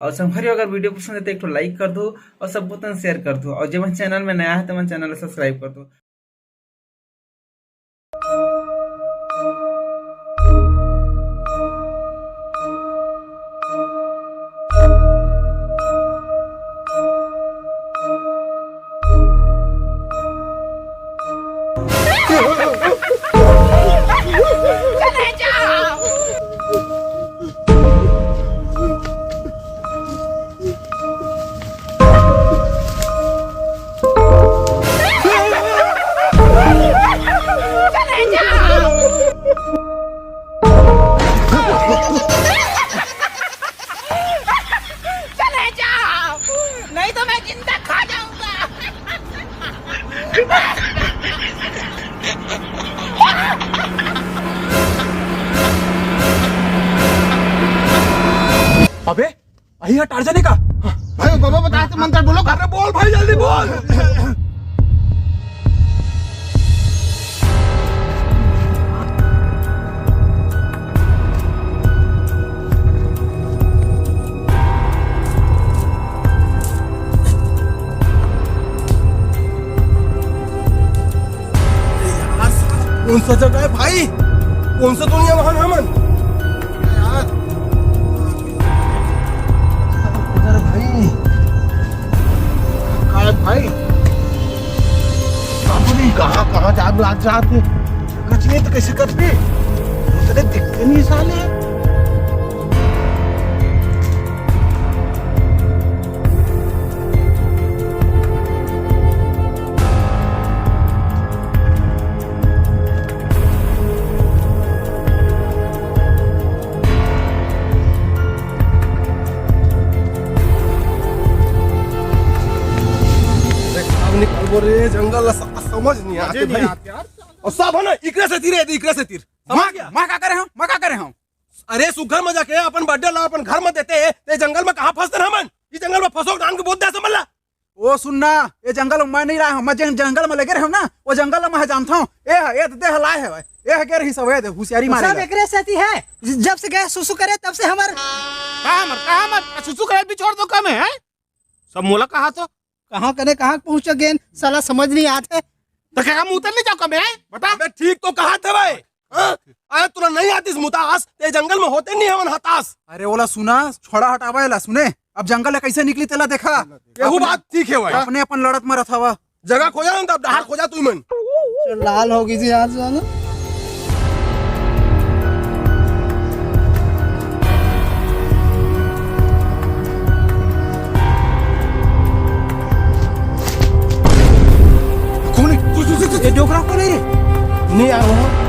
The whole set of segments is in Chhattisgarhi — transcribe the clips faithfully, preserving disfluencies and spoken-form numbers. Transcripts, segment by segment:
और संगवारी हो, अगर video पसंद है तो एक ठो like कर दो और सब कोई share कर दो, और जब मन channel में नया है तो मन channel ला subscribe कर दो। चले जाओ, नहीं तो मैं जिंदा खा जाऊंगा। अबे, अही हा टार्जन का। भाई, बाबा बताए थे मंत्र, बोलो। अरे बोल भाई, जल्दी बोल। कौन सा जगह है भाई? कौन सा दुनिया महान हमन? यार, अरे भाई, काय भाई? बाबू रे, कहाँ, कहाँ जाम लाग जात हे? कचनी तो कैसे कचनी? उतने दिखते नहीं साले। अरे, कब निकलबो रे जंगल ला, स-, समझ नहीं आते भाई। और सब है ना, इकरे से तीर है, इकरे से तीर। समझ गया? मैं का करे हूँ, मैं का करे हूँ? अरे, सुघर में जाके अपन birthday ला अपन घर में देते, ते जंगल में कहाँ फंसते ना हमन? ये जंगल में फंसो, डांग के बोल दे, समझ ला। ओ सुन ना, ये जंगल में मैं नहीं लाया हूँ, मैं जंग-, जंगल में लगे रहे हूँ ना, वो जंगल में मैं जानता हूँ। ए, ए तो देह लाए है भाई, ए गे रही सब, ए दे, होशियारी मारे सब ला। एकरे सेती है, ज-, जब से गए सुसु करे तब से हमर का हमर, का हमर सुसु करे भी छोड़ दो कम है, हैं? सब मोला कहा तो। कहाँ करे, कहाँ पहुँच गेन, साला समझ नहीं आत है। तो क्या हम उतर नहीं जाओ कम है, बता। अबे ठीक तो कहा था भाई। हाँ? अरे तुला नहीं आतिस मुतास, ते जंगल में होते नहीं हमन हतास। अरे ओला सुना, छोड़ा हटावा एला, सुने? अब जंगल ले कैसे निकली तेला देखा। यहू बात ठीक है भाई। अपने अपन लड़त मरत हवा। जगह खोजा ना, तब डहार खोजा तू मन। चल, लाल हो गई थी यार, साला। कौन है? तू, तू, तू, तू। ये डोकरा कौन है रे? नहीं आ रहा।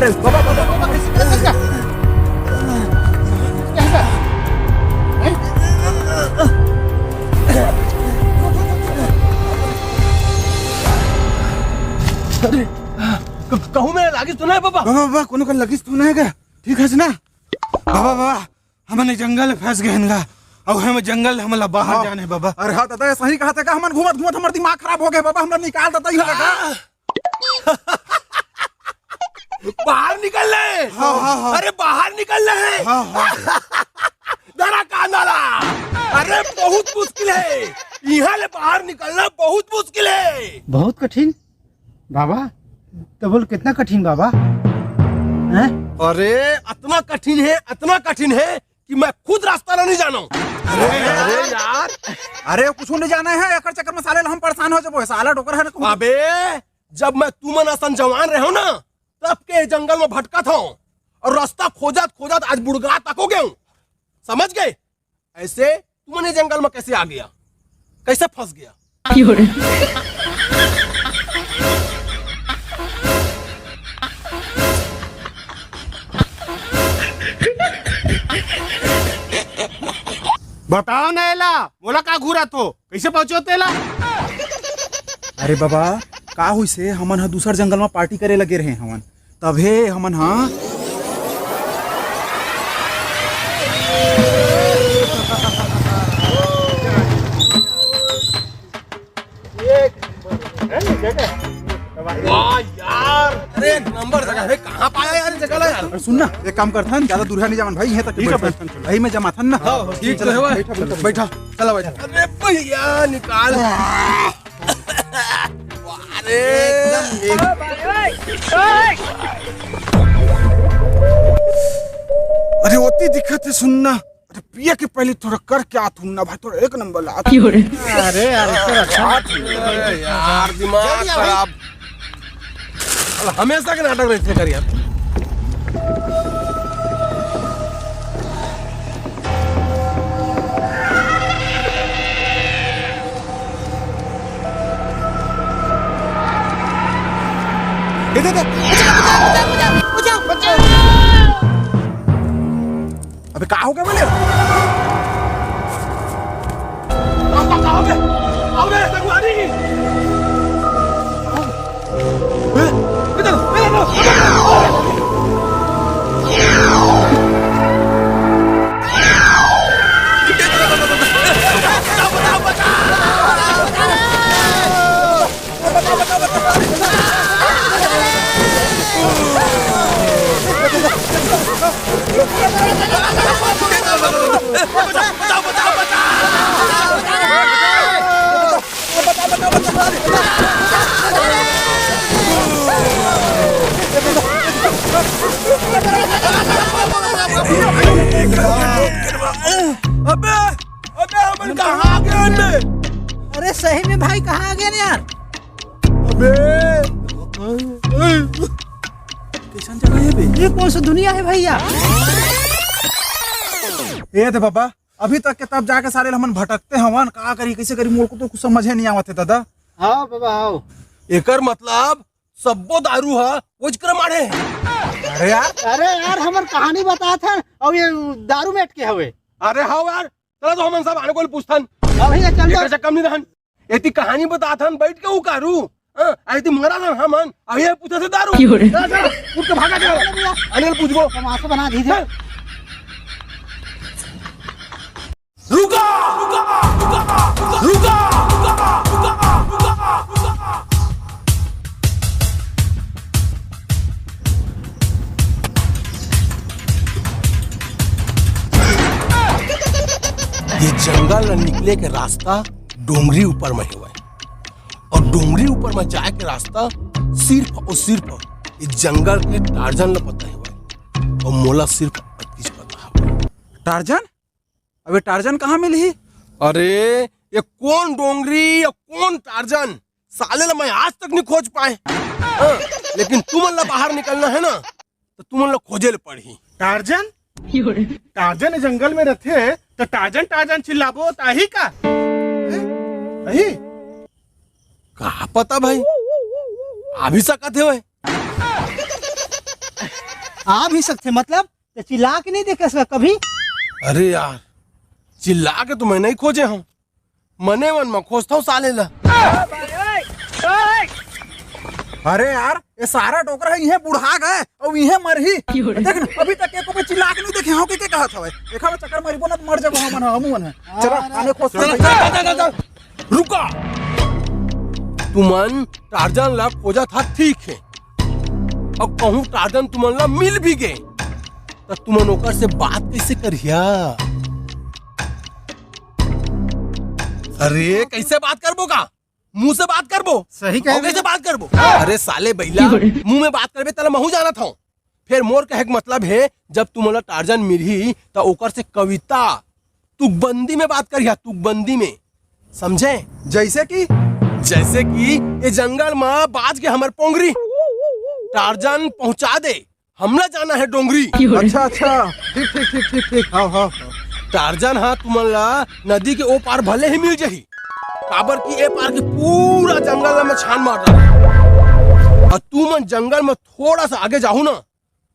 अरे बाबा, बाबा, बाबा, कैसे, कैसे, कैसे? कैसे? हैं? अरे, क-, कहूँ मैं लागिस तो नहीं, बाबा? बाबा, बाबा, कोनो का लगिस तो नहीं का? ठीक है ना? बाबा, बाबा, हमन ए जंगल में फंस गए हन गा। अउ हम जंगल, हमन ला बाहर हाँ। जाने, बाबा। अरे हाँ दादा, सही कहा था का? हमन घूमत घूमत हमर दिमाग खराब हो गए, बाबा, हमन निकाल देता ही लगा। बाहर निकल ले। हाँ, हाँ, हाँ। अरे बाहर निकल ले। हाँ, हाँ। डरा कांदा ला। अरे बहुत मुश्किल है, यहाँ ले बाहर निकलना बहुत मुश्किल है। बहुत कठिन। बाबा, तो बोल कितना कठिन बाबा? हैं? अरे, अतना कठिन है, अतना कठिन है कि मैं खुद रास्ता ला नहीं जानव। अरे, अरे यार। अरे, कुछ नहीं जाना है, एकर चक्कर में साले हम परेशान हो जाबो, साला डोकरा है ना। अबे, जब मैं तुमन असन जवान रहे हो ना, तब के जंगल में भटकत हो और रास्ता खोजत खोजत आज बुढ़गा तक हो गए हूँ। समझ गए? ऐसे तुमन ये जंगल में कैसे आ गया, कैसे फंस गया? बताओ ना एला, मोला का घूरत हो, कैसे पहुंचो तेला? अरे बाबा, का हुई से हमन ह दूसर जंगल में पार्टी करे लगे रहे हवन, तभे हमन ह वाह यार, अरे एक नंबर जगह है। कहाँ पाया यार ये जगह ला यार? अरे सुन ना, एक काम करथन, ज्यादा दूरिहा नहीं जावन भाई, इहें तक ठीक है बैठथन। भाई। यही में जमाथन ना। हाँ, हाँ, ठीक चला, है भाई। बैठा, बैठा, बैठा। चला भाई। अरे भैया, निकाल। अरे एकदम एक अरे, ओती दिक्कत है, सुनना। अरे, पिए के पहले थोड़ा करके आत हूँ ना भाई, थोड़ा एक नंबर ला। अरे यार, इससे अच्छा। अरे यार, दिमाग खराब। हमेशा के नाटक रहिथे कर यार। दे, दे, दे। बचाओ, बचाओ, बचाओ, बचाओ, बचाओ। अबे, का हो गया बोले? पापा, का हो गया? का हो गया, संगवारी? ए, इधर, इधर, इधर। अबे, अबे, हमन कहाँ आ गए अबे? अरे सही में भाई, कहाँ आ गए यार? अबे, कैसन जगह है बे? ये कौन सा दुनिया है भैया? ए दे बाबा, अभी तक के तब जाके सारे हमन भटकते हवन, का करी, कैसे करी, मोर को तो कुछ समझे नहीं आवत है दादा। हाँ बाबा, आओ। एकर मतलब सब्बो दारू हा ओजकरा माढ़े है। अरे यार। अरे यार, हमर कहानी बतात हन, अउ ये दारू मेट के हवे। अरे हाँ यार, चला तो हमन सब आने को पूछथन। हाँ भैया, चल एकर जाओ। से कम नहीं रहन। एती कहानी बतात हन, बैठ के उकारू। हाँ, अरे ती मरा था हमन, अब ये पूछे से दारू। क्यों रे? चला, चला, उठ के भागा, चला। अनिल पूछबो। तमाशा बना दीजिए। चल। रुका, रुका, रुका, रुका, रुका, रुका, रुका। ये जंगल ल निकले के रास्ता डोंगरी ऊपर में हेवय, और डोंगरी ऊपर में जाए के रास्ता सिर्फ और सिर्फ ये जंगल के टार्जन ल पता हेवय, और मोला सिर्फ अतकीच पता हवय। टार्जन? अबे टार्जन कहाँ मिलही? अरे, ये कौन डोंगरी या कौन टार्जन? साले ला मैं आज तक नहीं खोज पाए। हाँ, लेकिन तुमन ला बाहर निकलना है ना, तो तुमन ला खोजे ले पड़ही। टार्जन? टार्जन जंगल में रहथे, तो टार्जन, टार्जन चिल्लाबो, त आही का? हैं? आही? का पता भाई, आ भी सकत हे ओए। आ भी सकथे मतलब? ते चिल्ला के नहीं देखे इसका कभी? अरे यार, चिल्ला के तो मैं नहीं खोजे हूँ, मने मन में खोजता हूँ साले ला। अरे यार, ये सारा डोकरा है, इहे बुढ़ा गए और इहे मरही। देख ना, अभी तक एको भी चिल्ला के नहीं देखे हो कि के कहत हवे। देखा चक्कर मारी बोला तो मर जाबो हमन, हमू मन है। चला, आने खोज चल, चल, चल, चल, चल। रुका, तुमन टार्जन ला खोजत हा ठीक है, अब कहूँ टार्जन तुमन ला मिल भी गे, त तुमन ओकर से बात कैसे करिया? अरे, कैसे बात करबो का? मुंह से बात करबो? सही कह और रहे कैसे हो। बात करबो? अरे साले बैला, मुंह में बात करबे, तला महू जानत हूँ। फिर मोर कहे के मतलब है, जब तुमन ला टार्जन मिलही, त ओकर से कविता, तुकबंदी में बात करिया, तुकबंदी में, समझे? जैसे कि? जैसे कि ये जंगल में बाज के हमर पोंगरी, टार्जन पहुंचा दे, हमला जाना है डोंगरी। अच्छा, अच्छा, ठीक, ठीक, ठीक, ठीक, ठीक, हाँ, हाँ। टार्जन हा तुमन ला नदी के ओ पार भले ही मिल जाही, काबर कि ए पार के पूरा जंगल ला मैं छान मार डाला, और तुमन जंगल में थोड़ा सा आगे जाहू ना,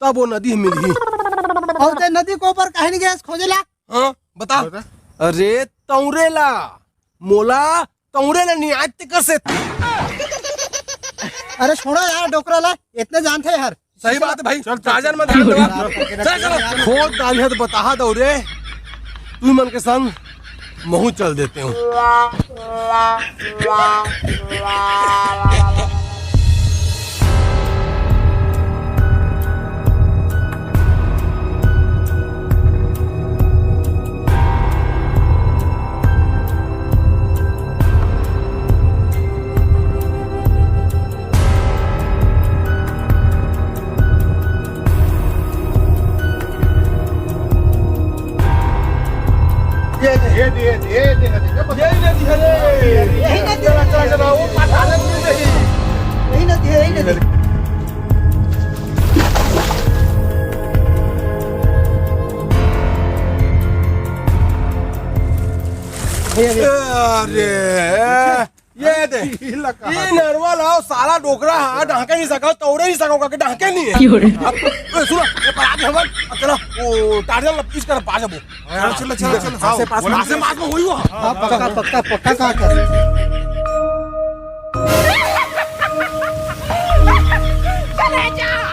तब वो नदी मिलही। और ते नदी के ऊपर काहे नहीं गए खोजे ला? हाँ, बता। बता। अरे तौरे ला, मोला तौरे ला नहीं आज तेकर से। अरे छोड़ो यार डोकरा ला, इतने जानते हैं यार। सही बात है भाई, चल, चल, टार्जन चल। मत ध्यान देवा। चल, चल, चल। खोद डालिया तो बताहा दो रे, तू मन के संग महू चल देते हूँ। ये दे, ये दे, ये दे, ये दे, ये दे। यही नदी है रे। यही नदी है। चला, चला, चला, वो पार आ रहा है, ये नहीं। यही नदी है, यही नदी। ये, ये। अरे, ये दे। ये नरवा लाओ, साला डोकरा हा, ढांके नहीं सका, तौरे नहीं सका, का ढांके नहीं है। अब, ए, सुनो, ये पर आगे हमन, अब चला, वो टार्जन ला पीस कर पार जाबो। चल, चल, चल, चल, हाँ, पासे, पासे, पासे में होई वो। हाँ, पक्का, पक्का, पक्का, कहाँ कर? चले जाओ।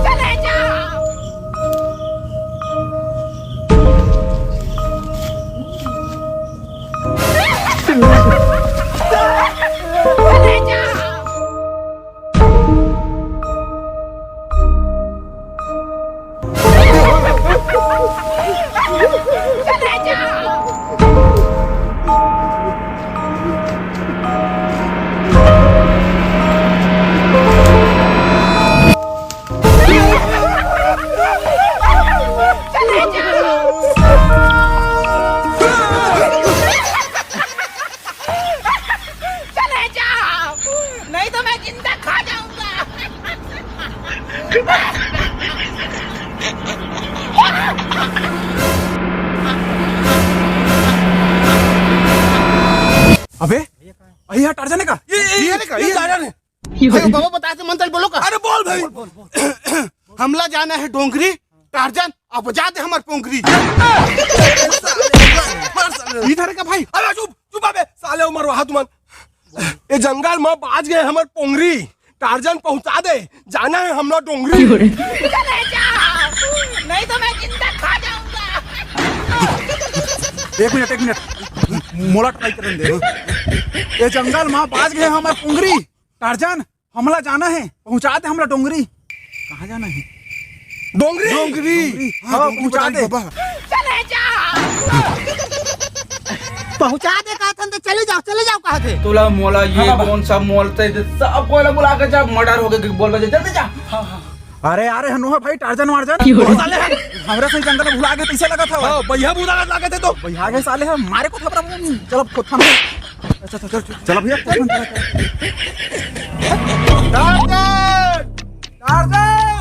चले जाओ। चले जाओ। चले जाओ। चले जाओ। चले जाओ, नहीं तो मैं जिंदा खा जाऊंगा। अबे, अरे यार, टार्जन है का? ये, ये, ये, ये, ये टार्जन है। अरे बाबा, बताए थे, मंत्र बोलो का? अरे बोल भाई। बोल, बोल, बोल। हमला जाना है डोंगरी, टार्जन, अब बजा दे हमर पोंगरी। इधर का भाई। अरे चुप, चुप अबे, साले उमर वहां तुमन। ये जंगल में बाज गए हमर पोंगरी, टार्जन पहुंचा दे, जाना है हमला डोंगरी। चले जाओ, नहीं तो मैं जिंदा खा जाऊंगा। एक मिनट, एक मिनट, मोला ट्राई करन दे। ये जंगल में बाज गए हमर पोंगरी, टार्जन, हमला जाना है, पहुंचा दे हमला डोंगरी। कहाँ जाना है? डोंगरी। डोंगरी। डोंगरी। हाँ, हाँ, डोंगरी पहुंचा दे। बाबा। चले जाओ। पहुंचा दे कहा था तो चले जाओ, चले जाओ कहा थे। तोला मोला ये हाँ, बाबा। कौन सा मोल से सब कोई ला बुला के जा, मर्डर हो गया, बोल बजे, जल्दी जा। हाँ, हाँ। अरे, अरे, हनुहा भाई, टार्जन वार्जन, क्यों रे? साले, हमरा से जंगल में भुला के कैसे लगा था? हाँ, भैया भुला के लागे थे तो। भैया के साले हम मारे को थपरा, चल अब खोथा में। अच्छा, अच्छा, चल, चल। चल भैया, खोथा में। टार्जन! टार्जन!